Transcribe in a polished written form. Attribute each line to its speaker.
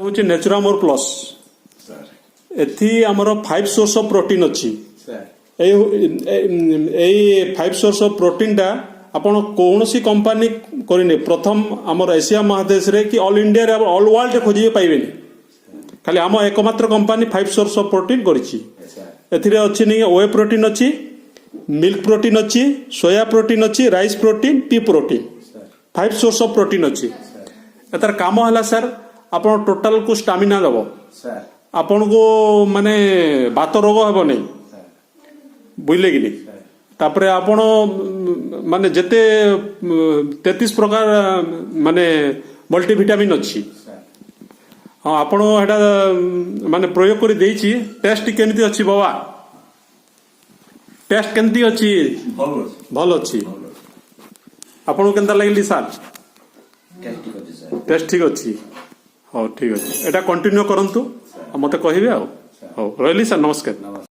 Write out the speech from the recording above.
Speaker 1: ହେଉଛି ନେଚୁରାମୋର plus.
Speaker 2: Sir.
Speaker 1: ଏଥି ଆମର ଫାଇଭ୍ ସୋର୍ସ ଅଫ୍ ପ୍ରୋଟିନ୍ ଅଛି।
Speaker 2: ସାର୍।
Speaker 1: ଏଇ ଫାଇଭ୍ ସୋର୍ସ ଅଫ୍ ପ୍ରୋଟିନ୍ଟା ଆପଣ କୌଣସି କମ୍ପାନୀ କରିନି। ପ୍ରଥମ ଆମର ଏସିଆ ମହାଦେଶରେ କି ଅଲ୍ ଇଣ୍ଡିଆରେ, ଅଲ୍ ୱାର୍ଲଡରେ ଖୋଜିବେ, ପାଇବେନି। ଖାଲି ଆମ ଏକମାତ୍ର company five source of protein କରିଛି।
Speaker 2: ସାର୍।
Speaker 1: ଏଥିରେ ଅଛି ନି we protein ଅଛି, ମିଲ୍କ ପ୍ରୋଟିନ୍ ଅଛି, ସୋୟା ପ୍ରୋଟିନ୍ ଅଛି, rice protein, P protein.
Speaker 2: Sir.
Speaker 1: Five source of protein ଅଛି। ଏତାର କାମ ହେଲା ସାର୍, ଆପଣ ଟୋଟାଲକୁ ଷ୍ଟାମିନା ଦେବ।
Speaker 2: ସାର୍।
Speaker 1: ଆପଣଙ୍କୁ ମାନେ ବାତ ରୋଗ ହେବ ନାହିଁ।
Speaker 2: ସାର୍।
Speaker 1: ବୁଝିଲେ କି ନି? ତାପରେ ଆପଣ ମାନେ ଯେତେ 33 ପ୍ରକାର ମାନେ ମଲ୍ଟିଭିଟାମିନ୍ ଅଛି।
Speaker 2: ସାର୍।
Speaker 1: ହଁ, ଆପଣ ହେଟା ମାନେ ପ୍ରୟୋଗ କରି ଦେଇଛି। ଟେଷ୍ଟ କେମିତି ଅଛି ବାବା? ଟେଷ୍ଟ କେମିତି ଅଛି?
Speaker 2: ଭଲ ଅଛି।
Speaker 1: ଭଲ ଅଛି।
Speaker 2: ଭଲ ଅଛି।
Speaker 1: ଆପଣଙ୍କୁ କେନ୍ତା ଲାଗିଲି ସାର୍?
Speaker 2: ଟେଷ୍ଟ ଠିକ ଅଛି ସାର୍।
Speaker 1: ଟେଷ୍ଟ ଠିକ ଅଛି। ହଉ, ଠିକ ଅଛି। ଏଇଟା କଣ୍ଟିନ୍ୟୁ କରନ୍ତୁ ଆଉ ମତେ କହିବେ ଆଉ। ହଉ, ରହିଲି ସାର୍, ନମସ୍କାର।
Speaker 2: ନମସ୍କାର।